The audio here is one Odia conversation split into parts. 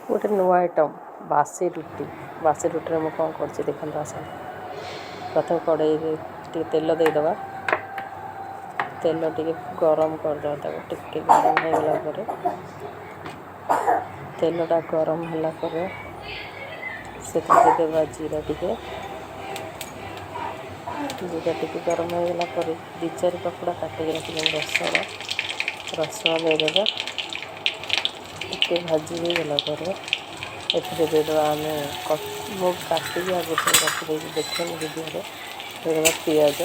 ଗୋଟେ ନୂଆ ଆଇଟମ୍ ବାସି ରୁଟି। ବାସି ରୁଟିରେ ମୁଁ କ'ଣ କରୁଛି ଦେଖନ୍ତୁ ଆସନ୍ତୁ। ପ୍ରଥମେ କଡ଼େଇରେ ଟିକେ ତେଲ ଦେଇଦେବା। ତେଲ ଟିକେ ଗରମ କରିଦେବା ତାକୁ। ଟିକେ ଗରମ ହେଇଗଲା ପରେ, ତେଲଟା ଗରମ ହେଲା ପରେ ସେଥିରେ ଦେଇଦେବା ଜିରା ଟିକେ। ଜିରା ଟିକେ ଗରମ ହେଇଗଲା ପରେ 2 4 ପାପୁଡ଼ା କାଟିକି ରଖିଦେବା ରସୁଣ, ରସୁଣ ଦେଇଦେବା। ଟିକେ ଭାଜି ହେଇଗଲା ପରେ ଏଥିରେ ଦେଇଦେବା ଆମେ, ମୁଁ କାଟିକି ଆଗରୁ ସବୁ ରଖିଦେଇଛି, ଦେଖେନି ଭିଡ଼ିଓରେ। ଦେଇଦେବା ପିଆଜ।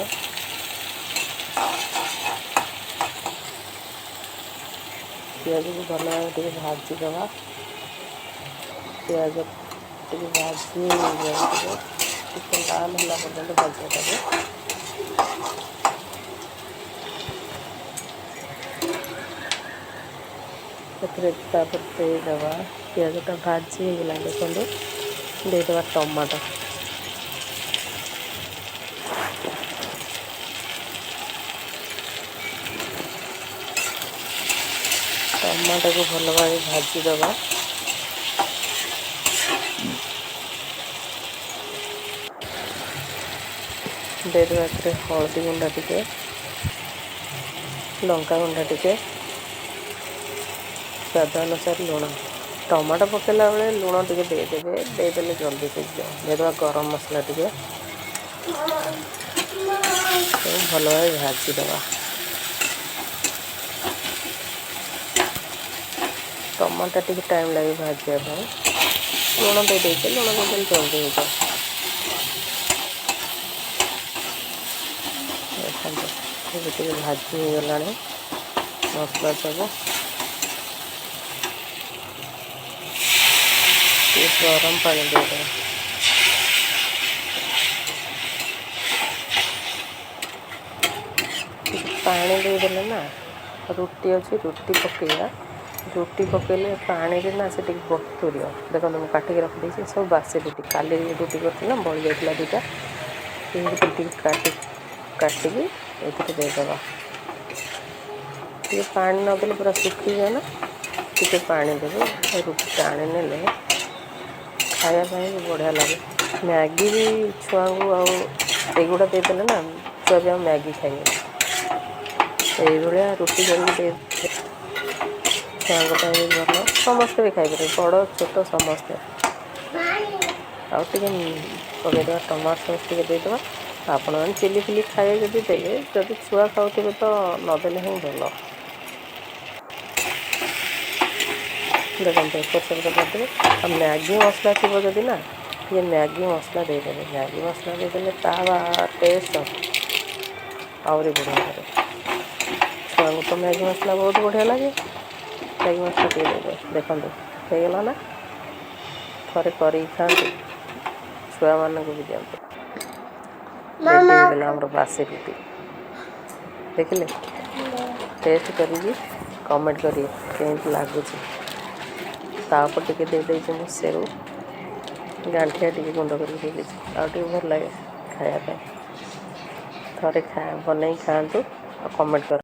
ପିଆଜକୁ ଭଲ ଭାବେ ଟିକେ ଭାଜିଦେବା। ପିଆଜ ଟିକେ ଭାଜି ହେଇଯାଉ, ଟିକେ ଲାଲ ହେଲା ପର୍ଯ୍ୟନ୍ତ ଭାଜିବା ତାକୁ। ଏଥିରେ ତାପରେ ଦେଇଦେବା, ପିଆଜଟା ଭାଜି ହେଇଗଲାଣି ଦେଖନ୍ତୁ, ଦେଇଦେବା ଟମାଟୋ। ଟମାଟୋକୁ ଭଲ ଭାବେ ଭାଜିଦେବା। ଦେଇଦେବା ଏଥିରେ ହଳଦୀ ଗୁଣ୍ଡ ଟିକେ, ଲଙ୍କା ଗୁଣ୍ଡ ଟିକେ, ସ୍ୱାଦ ଅନୁସାରେ ଲୁଣ। ଟମାଟୋ ପକାଇଲା ବେଳେ ଲୁଣ ଟିକେ ଦେଇଦେବେ, ଦେଇଦେଲେ ଜଲ୍ଦି ସିଝିଯିବ। ଦେଇଦେବା ଗରମ ମସଲା ଟିକେ, ସବୁ ଭଲ ଭାବେ ଭାଜିଦେବା। ଟମାଟୋ ଟିକେ ଟାଇମ୍ ଲାଗେ ଭାଜିବା ପାଇଁ। ଲୁଣ ଦେଇଦେଇଛେ, ଲୁଣ ଦେଇଦେଲେ ଜଲ୍ଦି ହେଇଯିବ। ଦେଖନ୍ତୁ, ଏବେ ଟିକେ ଭାଜି ହେଇଗଲାଣି ମସଲା ସବୁ। ଟିକେ ଗରମ ପାଣି ଦେଇଦେବା। ଟିକେ ପାଣି ଦେଇଦେଲେ ନା, ରୁଟି ଅଛି, ରୁଟି ପକାଇବା। ରୁଟି ପକାଇଲେ ପାଣିରେ ନା ସେ ଟିକେ ବତୁରିବ। ଦେଖନ୍ତୁ, ମୁଁ କାଟିକି ରଖିଦେଇଛି ସବୁ ବାସି ରୁଟି। କାଲି ରୁଟି କରିଥିଲି ନା, ବଳି ଯାଇଥିଲା ଦୁଇଟା। ରୁଟି କାଟି କାଟିକି ଏଥିରେ ଦେଇଦେବା। ଟିକେ ପାଣି ନଦେଲେ ପୁରା ଶୁଖିଯିବ ନା। ଟିକେ ପାଣି ଦେବେ, ରୁଟି ଟାଣି ନେଲେ ଖାଇବା ପାଇଁ ବି ବଢ଼ିଆ ଲାଗେ। ମ୍ୟାଗି ବି ଛୁଆଙ୍କୁ ଆଉ ଏଇଗୁଡ଼ା ଦେଇଦେଲେ ନା, ଛୁଆ ବି ଆଉ ମ୍ୟାଗି ଖାଇବେ। ଏଇଭଳିଆ ରୁଟି କରିକି ଦେଇ ଛୁଆଙ୍କ ପାଇଁ ବି ଭଲ, ସମସ୍ତେ ବି ଖାଇପାରିବେ, ବଡ଼ ଛୋଟ ସମସ୍ତେ। ଆଉ ଟିକେ ପକାଇଦେବା ଟମାଟୋ ସସ୍ ଟିକେ ଦେଇଦେବା। ଆପଣମାନେ ଚିଲି ଫିଲି ଖାଇବେ ଯଦି ଦେବେ, ଯଦି ଛୁଆ ଖାଉଥିବେ ତ ନଦେଲେ ହିଁ ଭଲ। ଦେଖନ୍ତୁ, ଏପଟ ସେପଟ କରିଦେବେ। ଆଉ ମ୍ୟାଗି ମସଲା ଥିବ ଯଦି ନା, ଟିକେ ମ୍ୟାଗି ମସଲା ଦେଇଦେବେ। ମ୍ୟାଗି ମସଲା ଦେଇଦେଲେ ତା ଟେଷ୍ଟ ଆହୁରି ବଢ଼ିଆ କରେ। ଛୁଆଙ୍କୁ ତ ମ୍ୟାଗି ମସଲା ବହୁତ ବଢ଼ିଆ ଲାଗେ। ମ୍ୟାଗି ମସଲା ଟିକେ ଦେଇଦେବେ। ଦେଖନ୍ତୁ, ହେଇଗଲା ନା? ଥରେ କରିକି ଖାଆନ୍ତୁ, ଛୁଆମାନଙ୍କୁ ବି ଦିଅନ୍ତୁ। ରେଡ଼ି ହେଇଗଲା ଆମର ବାସି ରୁଟି। ଦେଖିଲେ? ଟେଷ୍ଟ କରିକି କମେଣ୍ଟ କରିବେ କେମିତି ଲାଗୁଛି। ତା ଉପରେ ଟିକେ ଦେଇଦେଇଛି ମୁଁ ସେଉ ଗାଣ୍ଠିଆ ଟିକେ ଗୁଣ୍ଡ କରିକି ଦେଇଦେଇଛି, ଆଉ ଟିକେ ଭଲ ଲାଗେ ଖାଇବା ପାଇଁ। ଥରେ ବନେଇକି ଖାଆନ୍ତୁ ଆଉ କମେଣ୍ଟ କରନ୍ତୁ।